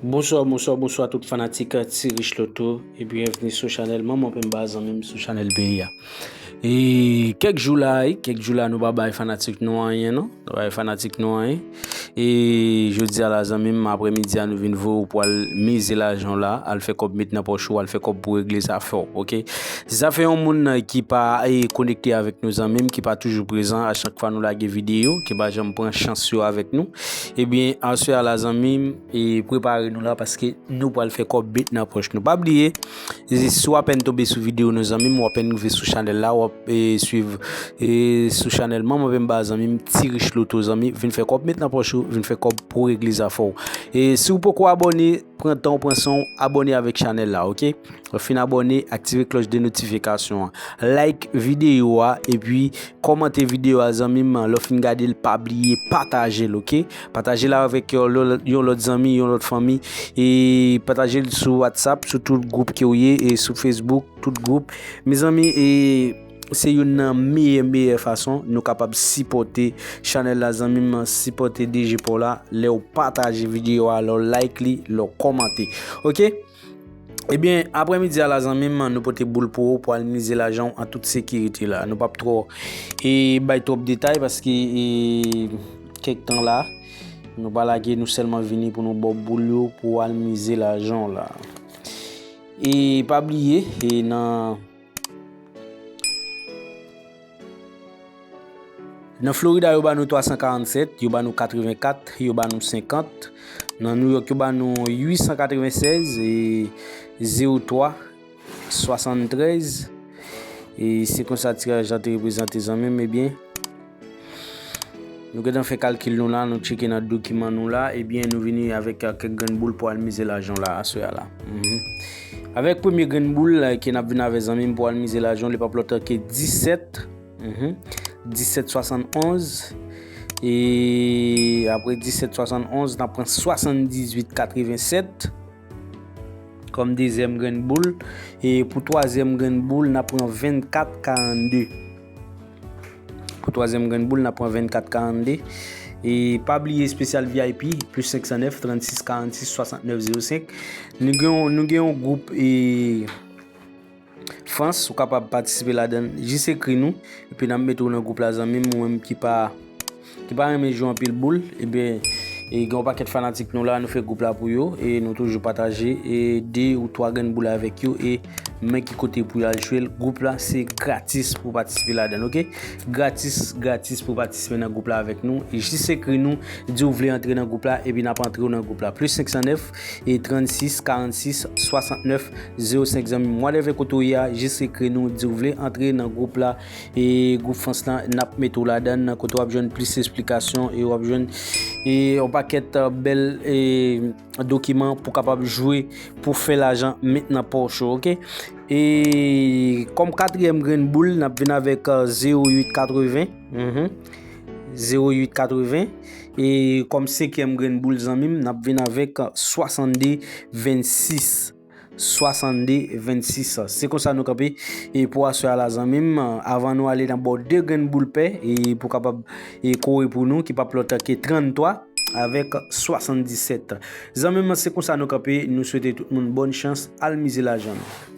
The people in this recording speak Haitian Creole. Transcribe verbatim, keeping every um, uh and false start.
Bonswa, bonswa, bonswa tout fanatik Ti Rich Loto e byenvni sou chanèl Manman Penba, zanmi m, sou chanèl peyi a. E kèk jou la, e kèk jou la nou pa bay fanatik nou anyen non. Nou pa bay fanatik nou anyen. E jodi a la zanmi m, aprè midi a nou vin voye w pou al mize lajan w la, al fè kòb met nan pòch ou, al fè kòb pou regle zafè w, oke? Zafè yon moun ki pa e, konekte avèk nou zanmi m, ki pa toujou prezan a chak fwa nou lage videyo, ki pa janm pran chans yo avèk nou. Ebyen, aswè a la zanmi m, e prepare nou la paske nou pral fè kòb met nan pòch nou. Pa bliye, e si w apèn tonbe sou videyo nou zanmi m, w apèn rive sou chanèl la, w ap e, swiv e, sou chanèl Manman Penba zanmi m, Ti Rich Loto zanmi, vin fè kòb met nan pòch ou, vin fè kòb pou regle zafè w. E si w poko abòne, pran tan w, pran san w, abòne avèk chanèl la, oke? Lè w fin abòne, aktive klòch de notifikasyon an. Like videyo a, epi kòmante videyo a zanmi m, lè w fin gade l, pa bliye pataje l, oke? Pataje l avèk yon lò-, yon lòt zanmi, yon lòt fanmi, e pataje l sou WhatsApp, sou tout gwoup ke w ye, e sou Facebook, tout gwoup. Mezanmi, e se youn nan meyè, meyè fason nou kapab sipòte chanèl la, zanmi m, sipòte D J Paw la, lè w pataje videyo a, lè w like li, lè w kòmante. Oke? Ebyen, aprè midi a la, zanmi m, nou pote boul pou ou, pou al mize lajan w an tout sekirite la. Nou p ap twò, e, bay twòp detay, paske, e, kèk tan la, nou pa lage, nou sèlman vini pou nou ba w boul yo, pou w al mize lajan w la. E pa bliye, e nan, nan Florida, yo ba nou twa san karannsèt, yo ba nou katrevenkat, yo ba nou senkant. Nan New York, yo ba nou uit san katrevennsèz, e zewo twa, swasanntrèz. E se konsa tiraj la te reprezante, zanmi m, ebyen. Nou gentan fè kalkil nou la, nou tcheke nan dokiman nou la, ebyen, nou vini avèk, euh, kèk grenn boul pou al mize lajan w la, aswè a la. Mhm. Avèk premye grenn boul, euh, ke n ap vin avè zanmi m pou al mize lajan w, li p ap lòt ke disèt, mhm, disèt swasannonz. E apre disèt swasannonz, n ap pran swasanndizuit katrevennsèt kòm dezyèm grenn boul. E pou twazyèm grenn boul, n ap pran vennkat karannde. Pou twazyèm grenn boul, n ap pran vennkat karannde. E pa bliye espesyal V I P, plis senk san nèf, trannsis, karannsis, swasantnèf, zewo senk. Nou gen yon, nou gen yon gwoup, e, Frans, ou kapab patisipe ladan l. Jis ekri nou, epi n ap mete w nan gwoup la, zanmi m, ou menm ki pa, ki pa renmen jwe anpil boul, ebyen, e gen yon pakèt fanatik nou la, nou fè gwoup la pou yo, e nou toujou pataje, e de ou twa grenn boul avèk yo, e men ki kote pou y al jwe l. Gwoup la, se gratis pou patisipe ladan l, oke? Gratis, gratis pou patisipe nan gwoup la avèk nou. Jis ekri nou, di w vle antre nan gwoup la, epi n ap antre w nan gwoup la. Plis senk san nèf, e trannsis, karannsis, swasantnèf, zewo senk, zanmi m. Whatever kote w ye a, jis ekri nou, di w vle antre nan gwoup la, e gwoup Frans lan, n ap mete w ladan l, kote w ap jwenn plis esplikasyon, e w ap jwenn, e yon pakèt, euh, bèl, e dokiman pou kapab jwe, pou fè lajan met nan pòch ou, oke? E kòm katriyèm grenn boul, n ap vin avèk, euh, zewo uit katreven. Mhm. Zewo uit katreven. E kòm senkyèm grenn boul, zanmi m, n ap vin avèk, euh, swasannde vennsis. Swasannde vennsis. Se konsa nou kanpe. E pou aswè a la, zanmi m, avan nou ale nan ba w de grenn boul pè, e pou kapab, e kore pou nou, ki p ap lòt ke tranntwa avèk swasanndisèt. Zanmi m, se konsa nou kanpe. Nou swete tout moun bòn chans, al mize lajan nou.